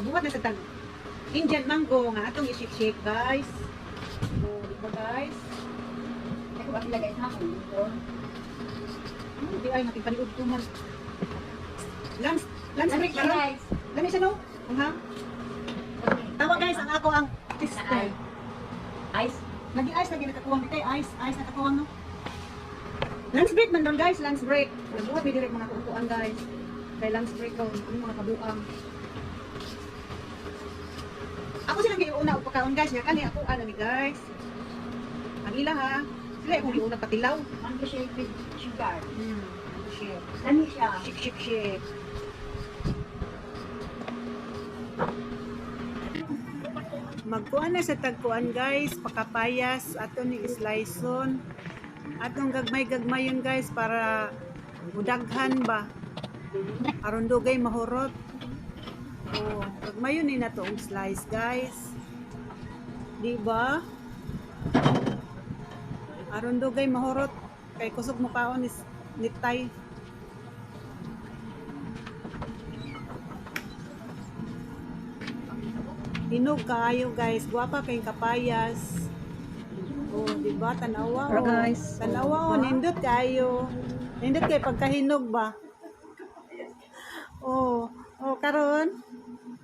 Magbuhat na sa tag Indian mango nga atong i-shake-shake, guys. Oh, di ba, guys? Ako ba sila, guys, ha? Di ay nating paniud ko man. Lunch, lunch break na ron. Guys. Lami siya, no? Ang ha? Tawa, guys, ang ako ang sister. Ice. Lagi ice, lagi nakakuwang bitay, ice, ice nakakuwang, no? Lunch break man ron, guys, lunch break. Nagbuhat mi direct mga kukuan, guys. Kay lunch break ko, ang mga kabuang. Ako silang giuna og pagkaon, guys, nya kani ako ana ni, guys. Ang ila ha. Sila akong giuna patilaw. Mango shake with sugar. Shake. Lami siya. Shake, shake, shake. Magkuan na sa tagkuan, guys, pakapayas ato ni sliceon. Atong gagmay-gagmayon, guys, para mudaghan ba. Aron dugay mahurot. Oh, gagmayon ni nato ang slice, guys. Di ba? Aron dugay mahurot kay kusog mukaon is nitay. Hinog kaayo, guys, gwapa kay kapayas. Oh, di ba? Tanawa Tara, oh. guys. Tanawa oh, nindot kaayo. Nindot kay pagkahinog ba? Oh, oh karon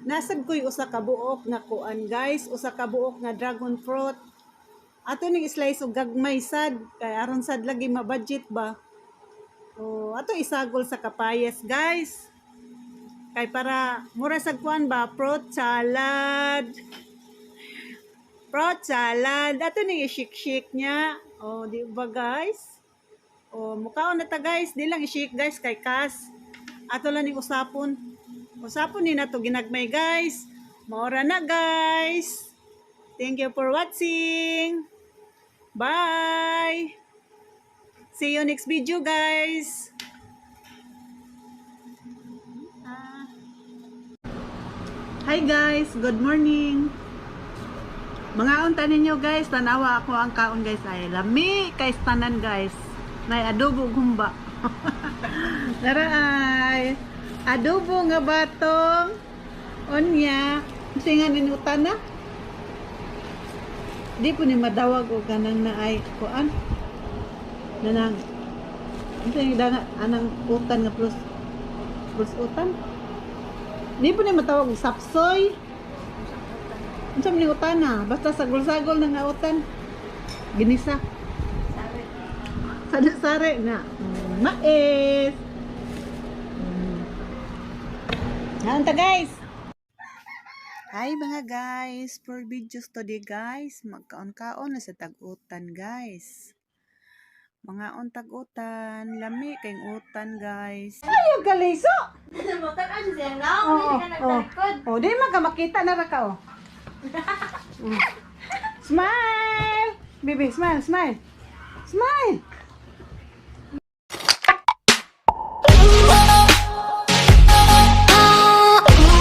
nasad ko'y usa ka buok nga kuan, guys, usa ka buok nga dragon fruit. Ato ning slice og gagmay sad kay aron sad lagi ma-budget ba. Oh, ato isagol sa kapayas, guys. Kay para mura sa kuan ba, fruit salad. Fruit salad. Ato ning i-shake-shake niya. Oh, di ba, guys? Oh, mukhaon na ta, guys, di lang i-shake, guys, kay kas. Ato lang ning usapon. Usapon ni nato ginagmay, guys. Maora na, guys. Thank you for watching. Bye. See you next video, guys. Hi guys, good morning. Mga unta ninyo, guys, tanawa ako ang kaon, guys, ay lami kay tanan, guys. Nay adobo gumba. Tara ay adobo nga batong unya singan inutan na. Di po ni madawag og kanang na ay kuan. Nanang unsa yung danga anang utan nga plus plus utan. Di po ni matawag og sapsoy. Unsa man ni utan na? Basta sagol-sagol na nga utan. Ginisa. Sari-sari na. Mais. Naunta, guys. Hi mga guys, for videos today, guys, magkaon-kaon na sa tag-utan, guys. Mga on tag-utan, lami kayong utan, guys. Ayaw galiso. Motor ano siya na? Oo, Hindi ka nagtalikod. Oh, di man ka makita na ra ka oh. Smile! Baby, smile, smile. Smile!